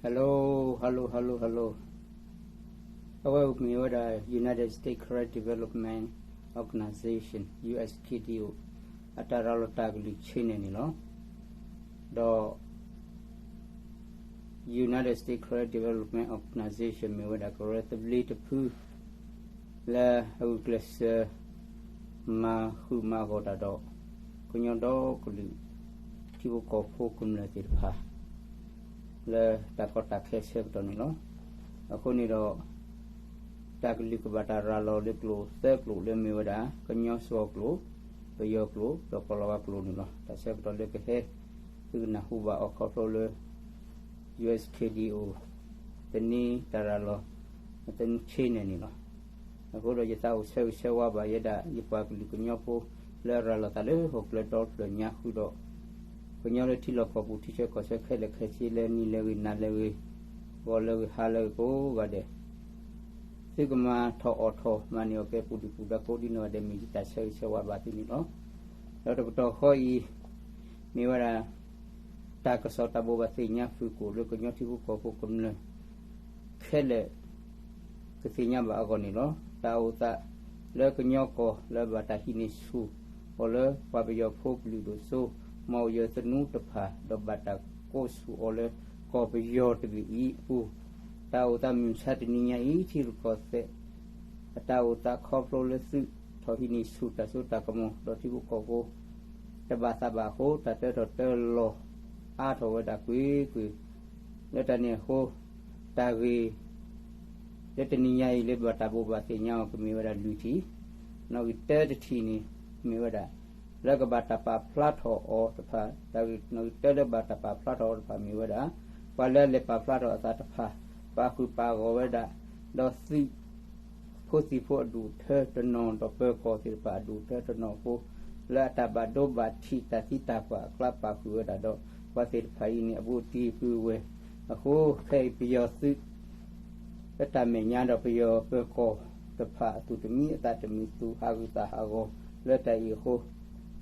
Hello, hello, hello, hello. အဝဲမ့ၢ်ဝဲဒၣ် United States Karen Development Organization, U S K D O အတၢ်ရၤလီၤတၢ်ကလုၢ် channel န့ၣ်လီၤ. ဒီး United States Karen Development Organization မ့ၢ်ဝဲဒၣ်ကရၢသဘျ့တဖု လၢအဂုာ်ကျဲးစၢး မၤဃုာ်မၤဂီၤတၢ်ဒီး ကညီဒီကလုာ် ထံဖိကီၢ်ဖိကမျၢၢ်သ့ၣ်တဖၣ် လၢတၢ်ကီတၢ်ခဲဆၢကတီၢ်န့ၣ်လီၤ. အဃိန့ၣ်ဒီး တၢ်ကလုၢ်ကဘၣ်တၢ်ရၤလီၤလၢကျိာ်သၢကျိာ်လၢမ့ၢ်ဝဲဒၣ် ကညီစှီၤကျိာ်, ပယီၤကျိာ် ဒီးကီၢ်လီၤဝါကျိာ်န့ၣ်လီၤ. တၢ်ဆၢကတီၢ်လၢကဟဲ သုကနၢ်ဟူဘၣ်အီၤခီဖျိလၢ U S K D O သန့ၤတၢ်ရၤလီၤ သန့ၤ channel န့ၣ်လီၤ. အဃိဒီးယသးအိၣ်ဆၢဂ့ၤဆၢဝါဘၣ်ယဲဒၣ် ယပှၤကလုာ်ကညီဖိ လၢအရၤလီၤသးလၢဟီၣ်ခိၣ်ချၢဒီဖျၢၣ်ညါဃုာ်ဒီး ကညီလၢထံလီၢ်ကီၢ်ပူၤ ထံဆၢကီၢ်ဆၢခဲလၢာ်ခဲဆ့ လၢနံၤလၢဂ့ၤနၤလၢဂ့ၤ ဂီၤလၢဂ့ၤဟါလၢဂ့ၤကိးဂၤဒဲး သုကမၤထီၣ်အီၣ်ထီၣ် မၤန့ၢ်အီၣ်ကဲပူၤဒုၣ်ပူၤဒါကိးဒ်နီၢ်ဂၤဒဲး မ့ၢ်ယတၢ်ဆၢဂ့ၤဆၢဝါဘၣ်သုန့ၣ်လီၤ. ဒီးတကတီၢ်ဃီအံၤ မ့ၢ်ဝဲဒၣ် တၢ်ကစီၣ်တၢ်ဘိးဘၣ်သ့ၣ်ညါဖုၣ်ကိာ်လၢကညီထံဖိကီၢ်ဖိကမျၢၢ် ခဲလၢာ် ကသ့ၣ်ညါဘၣ်အဂီၢ်န့ၣ်လီၤ. တၢ်အိၣ်သးလၢကညီကီၢ်လၢဘၣ်တၢ်ဟံးန့ၢ်ဆူၣ်အီၤလၢပှၤပယီၤဖိကလုာ်ဒိၣ်စိ မီၣ်အူယၢၤသနူတဖၣ် ဒီးဘၣ်တၢ်ကိးဆူၣ်အီၤလၢကီၢ်ပယီၤတဘ့ၣ်အံၤအပူၤ တၢ်အိၣ်သးမုၢ်မဆါတနံၤညါအံၤ ထံရူၢ်ကီၢ်သဲး အတၢ်အိၣ်သးခီဖျိလၢသုးထီၣ်ဟံးန့ၢ်ဆူၣ်တၢ်စိတၢ်ကမီၤ ဒီးထံဖိကီၢ်ဖိ တဘၣ်သးဘၣ်အဃိ တၢ်တၢထီၣ်တၢလီၤအါထီၣ်ဝဲဒၣ်ကွ့ၢ်ကွ့ၢ် လၢတၢ်န့ၣ်အဃိ တၢ်ဂ့ၢ် လၢတနံၤညါအံၤလၢဘၣ်တၢ်ဘိးဘၣ်သ့ၣ်ညါအီၤ ကမ့ၢ်ဝဲဒၣ်လွံၢ်ထံၣ်, နီၣ်ဂံၢ်တၢတထံၣ်န့ၣ် မ့ၢ်ဝဲဒၣ် လၢကဘၣ်တၢ်ပာ်ဖျါထီၣ်အီၤတဖၣ်, တၢ်ဂ့ၢ်နီၣ်ဂံၢ်တၢလၢဘၣ်တၢ်ပာ်ဖျါထီၣ်အီၤတဖၣ်မ့ၢ်ဝဲဒၣ် ပှၤလၢအလဲၤပာ်ဖျါထီၣ်အသးတဖၣ် ပာ်ဃုာ်ပာ်ဂီၢ်ဝဲဒၣ် ဒီးသုး ဖိသံၣ်ဖိအဒူၣ်အထၢတနီၤ ဒီးပၢၤကီၢ်သ့ၣ်တဖၣ်အဒူၣ်အထၢတနီၤအဃိ လၢအတၢ်ဘၣ်ဒိဘၣ်ထံးတၢ်သံတၢ်ပှၢ်အကျါ ပာ်ဃုာ်ဝဲဒၣ်ဒီး ပှၤသ့ၣ်တဖၣ်အံၤန့ၣ် အဘူးအတံၢ်အပုၢ်အဝဲၢ်အဃိ ခဲအံၤပယီၤသုး လၢတၢ်မဲာ်ညါဒီးပယီၤပၢၤကီၢ်တဖၣ်အသူၣ်တမံအသးတမံသူၣ် ဟးဂူာ်သးဟးဂီၤလၢတၢ်အံၤအဃိ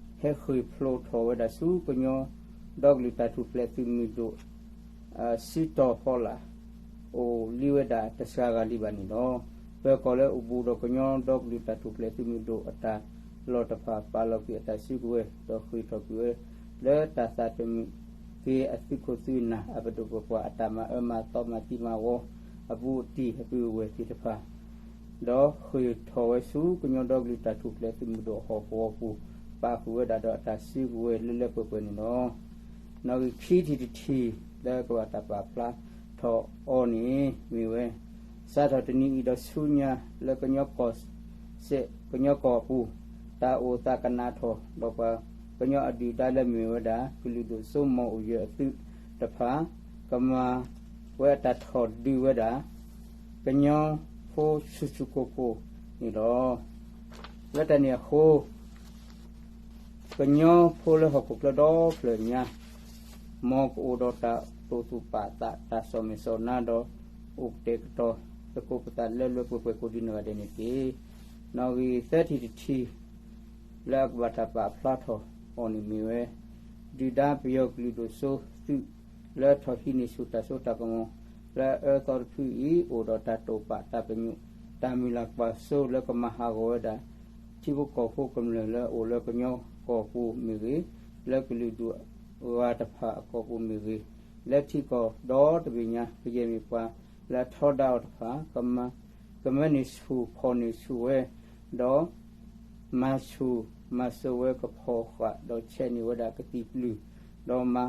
ဟဲဃ့ၢ်ဖျိးထီၣ်ဝဲဒၣ်ဆူကညီဒီကလုာ်တၢ်ထူၣ်ဖျဲးသုးမုၢ်ဒိၣ် စုတီၤဖီလာ် အိၣ်လံဝဲဒၣ်တစှၤဂၤလံဘၣ်န့ၣ်လီၤ. ပၢၤကီၢ်လၢအိၣ်ဘူးဒီးကညီဒီကလုာ်တၢ်ထူၣ်ဖျဲးသုးမုၢ်ဒိၣ်အတၢ်လီၢ်တဖၣ် ပာ်လီၤကွံာ်အတၢ်စုကဝဲၤ ဒီးဃ့ၢ်ထီၣ်ကွံာ်ဝဲ လၢတၢ်သးတမုာ်က့ၤအသုးခိၣ်သုးနၢ် အပဒိၣ်ပပှၢ်အတၢ်မၤအၢမၤသီမၤသံမၤဝီ အဘူးအတံၢ်အပုၢ်အဝဲၢ်သ့ၣ်တဖၣ် ဒီးဃ့ၢ်ထီၣ်ဝဲဆူကညီဒီကလုာ်တၢ်ထူၣ်ဖျဲးသုးမုၢ်ဒိၣ်အဟီၣ်ကဝီၤပူၤ ပာ်ဃုာ်ဝဲဒၣ်ဒီးအတၢ်စုကဝဲၤလၢလၢပှဲၤပှဲၤန့ၣ်လီၤ. နီၣ်ဂံၢ်ခံထံၣ်တထံၣ် လၢကဘၣ်တၢ်ပာ်ဖျါထီၣ်အီၤန့ၣ်မ့ၢ်ဝဲ စးထီၣ်တနံၤအံၤဒီးဆူညါလၢကညီကီၢ်စဲၣ် ကညီကီၢ်အပူၤ တၢ်အိၣ်သးကနးထီၣ် ဒီးပှၤကညီအဒုၣ်ဒါလၢမ့ၢ်ဝဲဒၣ် ကလုာ်ဒိၣ်စိမီၣ်အူယၢၤအသုးတဖၣ် ကမၤဝဲအတၢ်ထီၣ်ဒုးဝဲဒၣ် ကညီဖိဆူၣ်ဆူၣ်ကိၢ်ကိၢ်န့ၣ်လီၤ. လၢတၢ်န့ၣ်အဃိ ကညီဖိလၢဟီၣ်ခိၣ်ချၢဒီဖျၢၣ်ညါ မ်ကအိၣ်ဒီးတၢ်တိာ်သူၣ်ပာ်သး တၢ်စီၣ်မဲာ်စီၣ်နါဒီး အိၣ်ကတဲာ်ကတီၤသကိးပသးလၢလၢပှဲၤပှဲၤကိးဒ်နီၢ်ဂၤဒဲးန့ၣ်တက့ၢ်. နီၣ်ဂံၢ်သၢထံၣ်တထံၣ် လၢအကဘၣ်တၢ်ပာ်ဖျါထီၣ်အီၤန့ၣ်မ့ၢ်ဝဲ ဒုၣ်ဒါပယီၤကလုာ်ဒိၣ်စိသုး လၢထီၣ်ဟံးန့ၢ်ဆူၣ်တၢ်စိတၢ်ကမီၤ လၢအအၢသီတဖုအံၤ အိၣ်ဒီးတၢ်တိာ်ပာ်တၢ်ပညိၣ် တၢ်မုၢ်လၢ်ကွၢ်စိလၢကမၤဟးဂီၤဝဲဒၣ် ထံဖိကီၢ်ဖိကမျၢၢ်လၢအအိၣ်လၢကညီကီၢ်ပူၤမ့ၢ်ဂ့ၤ, လၢကလုာ်ဒူၣ်အဂၤတဖၣ်အကီၢ်ပူၤမ့ၢ်ဂ့ၤ, လၢထံကီၢ်ဒီတဘ့ၣ်ညါ ကယဲၢ်မ့ၢ်ပှၤလၢအထီဒါအီၤတဖၣ် ကမၢန့ၢ်ဆူၣ်ဖီၣ်န့ၢ်ဆူၣ်ဝဲ, ဒီး မၤဆူၣ်မၤစိးဝဲကဖီၣ်ဃာ် ဒီးဆဲးန့ၢ်ဝဲဒၣ်ကသံၣ်ပျုၢ်, ဒီးမၤ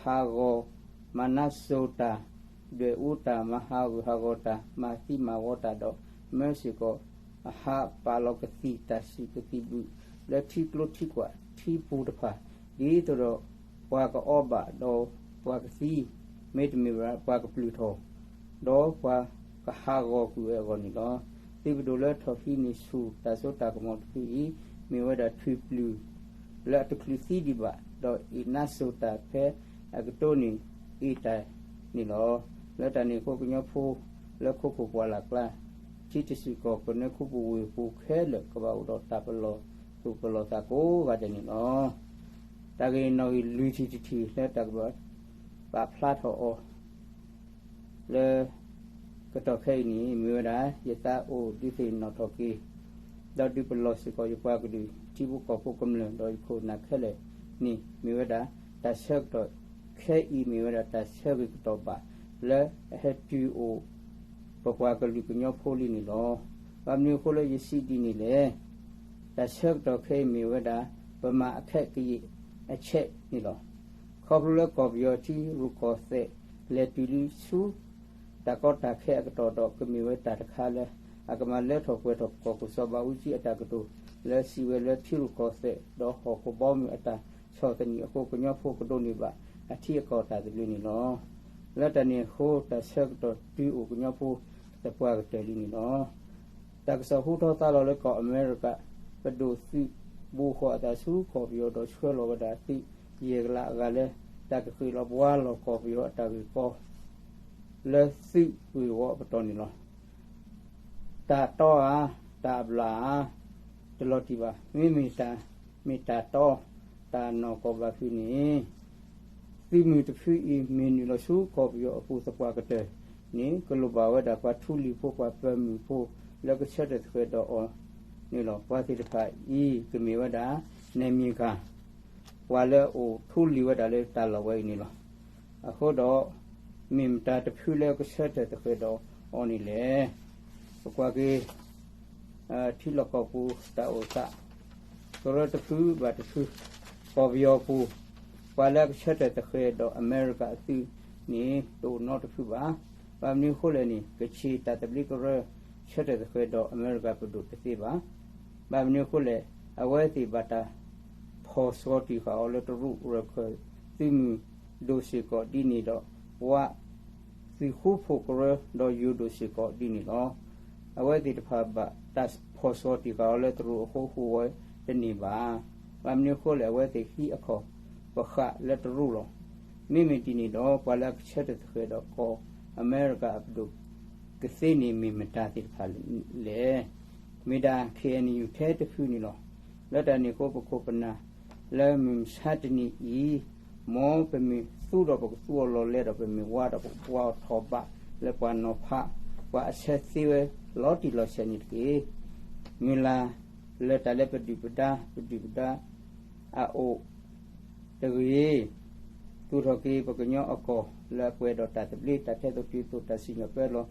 ဟးဂီၤ မၤနါစိၤတၢ် ဒွဲၣ်အူတၢ် မၤဟးဂူာ်ဟးဂီၤတၢ် မၤသံမၤဝီတၢ်ဒီး မၢစ့ၢ်ကီး အဟးပာ်လီၤကသံၣ်တၢ်စံၣ်ကသံၣ်ဘုၣ် လၢထံကျိထံကွာ်ထံပူၤတဖၣ် ဒ်သိးဒီး ပှၤကအီဘၣ်ဒီးပှၤကသံ, မ့တမ့ၢ်ပှၤကပျုၢ်ထီၣ် ဒီးပှၤကဟးဂီၤကွံာ်ဝဲအဂီၢ်န့ၣ်လီၤ. သုးပဒိၣ်လၢထီၣ်ဟံးန့ၢ်ဆူၣ်တၢ်စိတၢ်ကမီၤတဖုအံၤ မ့ၢ်ဝဲဒၣ်ထွံၣ်ပျုၢ် လၢအတချုးသံဒံးဘၣ် ဒီးအ့ၣ်နါစိၤတၢ်ဖဲအကတိၤန့ၢ်အ့ၣ်တၢ်န့ၣ်လီၤ. လၢတၢ်န့ၣ်အဃိ ကညီဖိလၢခိခိၣ်ပှၢ်လၢ်ကျါ ထံတစူၢ်ကီၢ်ကနၢခူပူၤဝ့ၢ်ပူၤခဲလၢာ် ကဘၣ်အိၣ်ဒီးတၢ်ပလီၢ်သူၣ်ပလီၢ်သးကိးဂၤဒဲးန့ၣ်လီၤ. တၢ်ဂ့ၢ်နီၣ်ဂံၢ်လွံၢ်ထံၣ်တထံၣ်လၢတၢ်ကဘၣ်ပာ်ဖျါထီၣ်အီၤ လၢကတီၢ်ခဲအံၤန့ၣ် မ့ၢ်ဝဲဒၣ် ယသးအိၣ်ဒုးသ့ၣ်နီၣ်ထီၣ်က့ၤ ဒီးဒုးပလီၢ်စ့ၢ်ကီးယပှၤကလုာ် ထံဖိကီၢ်ဖိကမျၢၢ် ဒီးယခိၣ်နၢ်ခဲလၢာ်န့ၣ် မ့ၢ်ဝဲဒၣ် တၢ်ဆၢကတီၢ်ခဲအံၤ မ့ၢ်ဝဲဒၣ်တၢ်ဆၢဂ့ၤကတီၢ်ဘၣ် လၢအဟဲတုၤအိၣ် ပပှၤကလုာ်ကညီဖိလံန့ၣ်လီၤ. ဘၣ်မနုၤအဃိလၢယစံးဒ်န့ၣ်လဲၣ်. တၢ်ဆၢကတီၢ်ခဲအံၤမ့ၢ်ဝဲဒၣ် ပမၤအခဲကယံာ်အဆဲးန့ၣ်လီၤ. ခီဖျိလၢကီၢ်ပယီၤထံရူၢ်ကီၢ်သဲး လဲၤတုၤလံဆူ တၢ်ကီတၢ်ခဲအကတီၢ်ဒီး ကမ့ၢ်ဝဲတၢ်တခါလၢ အကမၤလၢထီၣ်ပှဲၤထီၣ် ပကီၢ်ခိၣ်စီၤဘးအူကၠံအတၢ်ကတိၤ လၢစံးဝဲလၢထံရူၢ်ကီၢ်သဲး ဒီးဟီၣ်ခိၣ်ဘီမုၢ်အတၢ်ဆီၣ်သနံးအဃိ ကညီဖိကဒိးန့ၢ်ဘၣ် အထံအကီၢ်တၢ်သဘျ့န့ၣ်လီၤ. လၢတၢ်န့ၣ်အဃိ တၢ်ဆၢကတီၢ်တုၤအိၣ်ကညီဖိသပှၢ်ကတၢၢ်လံန့ၣ်လီၤ. တၢ်ကစီၣ်ဟူထီၣ်သါလီၤလၢကီၢ်အမဲရကၤ ပဒိၣ်သုးဘိဃီၤအသးဆူကီၢ်ပယီၤ ဒီးဆှၢလီၤဝဲဒၣ်သုးယဲၢ်ကလးအဂၤလၢ တၢ်ကဃ့ၢ်လီၤပှၤလီၢ်ကီၢ်ပယီၤအတၢ်ဂ့ၢ်ကီ လၢသုးဂ့ၢ်ဝီအပတီၢ်န့ၣ်လီၤ. တၢ်တီဧါ, တၢ်အဘျၣ်ဧါ, တလီၤတံၢ်ဘၣ်. မ့မ့ၢ်တၢ်မ့ၢ်တၢ်တီ, တၢ်နီၢ်ကီၢ်ဘၣ်ဖုးန့ၣ် သုးမုၢ်တဖုအံၤ မ့ၢ်နုာ်လီၤဆူကီၢ်ပယီၤအပူၤသပှၢ်ကတၢၢ်န့ၣ် ကလိၣ်ဘၣ်ဝဲဒၣ်ပှၤထူလံၤဖိ ပှၤပၢၤမုၢ်ဖိ လၢကဆၢထၢၣ်သဃဲးဒီးအီၤန့ၣ်လီၤ. ပှၤသ့ၣ်တဖၣ်အံၤ ကမ့ၢ်ဝဲဒၣ် နယ်မြေခံ ပှၤလၢအအိၣ်ထူလံၤဝဲဒၣ်လၢတၢ်လီၢ်ဝဲအံၤန့ၣ်လီၤ. အဃိဒီး မ့ၢ်မတၤတဖုလၢကဆၢထၢၣ်သဃဲးဒီးအီၤန့ၣ်လဲၣ်. ပကွၢ်က့ၤ ထံလီၢ်ကီၢ်ပူၤတၢ်အိၣ်သး ကရၢတဖုဘၣ်တဖု ကီၢ်ပယီၤပူၤ ပှၤလၢအကဆၢထၢၣ်သဃဲးဒီးအမဲရကၤအသုးန့ၣ် တအိၣ်နီတဖုဘၣ်. ဘၣ်မနုၤအဃိလဲၣ်န့ၣ် ကချ့ၣ်တၢ်သဘျ့ကရၢ ဆၢထၢၣ်သဃဲးဒီးအမဲရကၤပဒိၣ်တသ့ဘၣ်. ဘၣ်မနုၤအဃိလဲၣ် အဝဲသ့ၣ်ဘၣ်တၢ်ဖီၣ်ဆီတံၢ်ဃာ်အီၤလၢတရူးရခၢၣ်သုးမုၢ်ဒိၣ်စ့ၢ်ကီးဒ်န့ၣ်ဒီး ပှၤ သုးဃူဖိးကရၢ ဒီးယိၤဒိၣ်စ့ၢ်ကီးဒ်န့ၣ်လီၤ. အဝဲသ့ၣ်တဖၣ်ဘၣ်တၢ်ဖီၣ်ဆီတံၢ်ဃာ်အီၤလၢတရူးအဃိ ဟူးဝဲတန့ၢ်ဘၣ်. ဘၣ်မနုၤအဃိလဲၣ် အဝဲသ့ၣ်ဟံးအခီၣ်ပဃာ်လၢတရူးလီၤ. မ့မ့ၢ်ဒ်န့ၣ်ဒီး ပှၤလၢအကဆၢထၢၣ်သဃဲးဒီးကီၢ်အမဲရကၤအပဒိၣ်ကသ့န့ၣ် မ့ၢ်မတၤသ့ၣ်တဖၣ်လဲၣ်. မ့ၢ်ဒၣ် ခ့ၣ်အဲၣ်ယူၣ် ထဲတဖုန့ၣ်လီၤ. လၢတၢ်န့ၣ်အဃိ ပခိၣ်ပနၢ်လၢမုၢ်မဆါတနံၤအံၤ မ်ပမ့ၢ်သူဒီးပကသူအီၤလီၤလဲဒီး ပမ့ၢ်ဝါဒီး ပကဝါအီၤထီၣ်ဘးလၢပှၤနီၤဖး ပှၤအဆၢသ့ဝဲလီၤတံၢ်လီၤဆဲးန့ၣ်တက့ၢ်. မုၢ်လၢ်လၢတၢ်လၢပဒုၣ်ပဒါ ပဒုၣ်ပဒါအအိၣ် တဂ့ၤ, သူၣ်ထီၣ်က့ၤပကညီအကီၢ်လၢအပှဲၤဒီးတၢ်သဘျ့ တၢ်ထဲသိးတုၤသိး တၢ်စံၣ်ညီၣ်ပၢလီၤ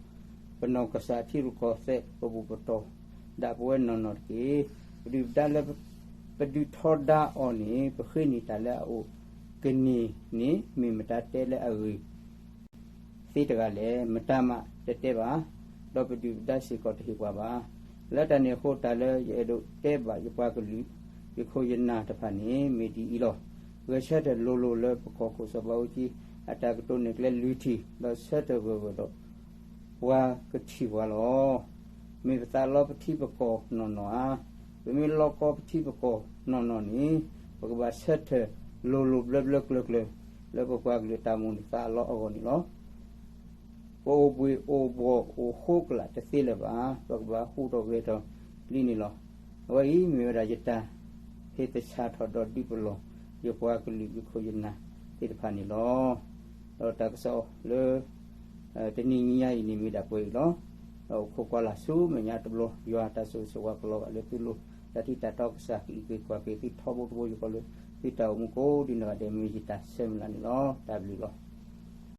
ပနီၢ်ကစၢ်ထံရူၢ်ကီၢ်သဲး ပဘူၣ်ပတီၢ် ဒၣ်ပဝဲနီၢ်နီၢ်တက့ၢ်. ပဒုၣ်ပဒါလၢ ပဒုးထီဒါအီၤန့ၣ် ပဃ့န့ၢ်တၢ်လၢအအိၣ်ကန့ၢ်န့ၣ် မ့ၢ်မတၤတဲလၢအဂ့ၢ် သ့တဂၤလဲၣ်. မတၤမးတတဲဘၣ်, ဒီးပဒုၣ်ပဒါစ့ၢ်ကီးတဟ့ၣ်ပှၤဘၣ်. လၢတၢ်န့ၣ်အဃိ တၢ်လၢယအဲၣ်ဒိးတဲဘၣ်ယပှၤကလုာ် ယခိၣ်ယနၢ်တဖၣ်န့ၣ် မ့ၢ်ဒ်အံၤလီၤ. ဂဲၤဆၢထၢၣ်လိၤလိၤလၢပကီၢ်ခိၣ်စီၤဘးအူကၠံ အတၢ်ကတိၤနဲၣ်ကျဲလွံၢ်ထံၣ် ဒီးဆၢထၢၣ်ဂၢၢ်ဂၢၢ်ဒီး ပှၤကထံၣ်ပှၤလီၤ. မ့ၢ်ပသးလီပထံပကီၢ်နီၢ်နီၢ်ဧါ. ပမ့ၢ်လီကီပထံပကီၢ်နီၢ်နီၢ်န့ၣ် ပကဘၣ်ဆၢထၢၣ်လိၤလိၤဘျၢဘျၢကျၢၤကျၢၤ လၢပပှၤကလုာ်တၢ်မိၣ်န့ၢ်သးအလီအဂီၢ်န့ၣ်လီၤ. ပအိၣ်ဘှ့ၣ်အိၣ်ဘှီၣ်အိၣ်ဃိကလာ်တသ့လၢၤဘၣ်. ပကဘၣ်ဟူးထီၣ်ဂဲၤထီၣ်လံန့ၣ်လီၤ. အဝဲအံၤမ့ၢ်ဝဲဒၣ်ယတၢ်ဟ့ၣ်သဆၣ်ထီၣ်ဒီးဒုးပလီၢ် ယပှၤကလုာ်ယခိၣ်ယနၢ်သ့ၣ်တဖၣ်န့ၣ်လီၤ. ဒီးတၢ်ကစီၣ်လၢ တနံၤညါအံၤန့ၣ်မ့ၢ်ဒၣ်ပှဲၤအံၤလီၤ. ဒီးအိၣ်ခိးကွၢ်လၢ်ဆူမဲာ်ညါတဘျီ ယွၤတၢ်ဆိၣ်ဂ့ၤဆိၣ်ဝါကလီၤဂာ်လၢသုလိၤ တၢ်ထံၣ်တၢ်တီကစၢ်ကအံးက့ၤကွၢ်က့ၤသုထီဘိတဘိ ယကီးလၢသုတၢ်အိၣ်မူကိးဒ်နဂၤဒဲး မ့ၢ်ယတၢ်ဆၢမုၢ်လၢ်န့ၣ်လီၤ. တၢ်ဘျုးလီၤ.